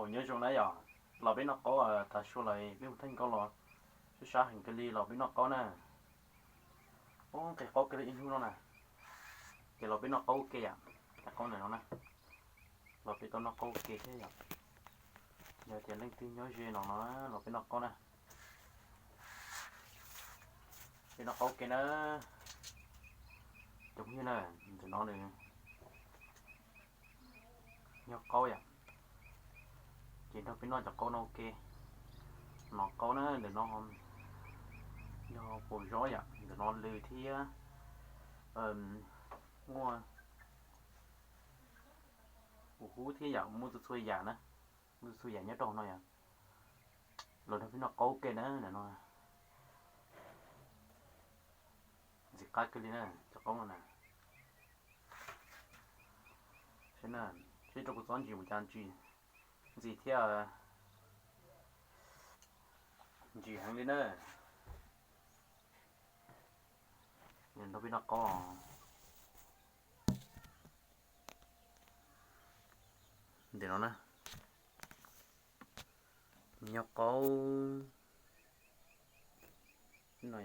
Nyob zoo na yom, los peb noj qaub tas su lawm peb mus thaj nkauj los sab sab heev kawg li los peb noj qaub na. Ub, nqis qaub kawg li ib hnub no na. Ces los peb noj qaub ua ke yom, cov qaub ntawm no na. Los peb tau noj qaub ua ke thiab yom. Yog tias leej twg nyob ze no no los peb noj qaub na. Peb noj qaub ua ke na. Cov phooj ywg na, ntawm no nws nyob qaub yom. Ces nrog peb noj cov qaub no ua ke. No qaub na, ntawm no yog paus zob yom, ntawm no lws thiab muaj ua hub thiab yom, muaj txhua txhua yam na, muaj txhua txhua yam nyob rau hauv no yom. Los nrog peb noj qaub ua ke na, ntawm no ntxim qab kawg li na, cov qaub no na. Saib na, seb rau kuv txob ntsim mus cas ntsim, ntxim thiab ntsim heev li na. Nrog peb noj qaub ntawm no na, nyob qaub no.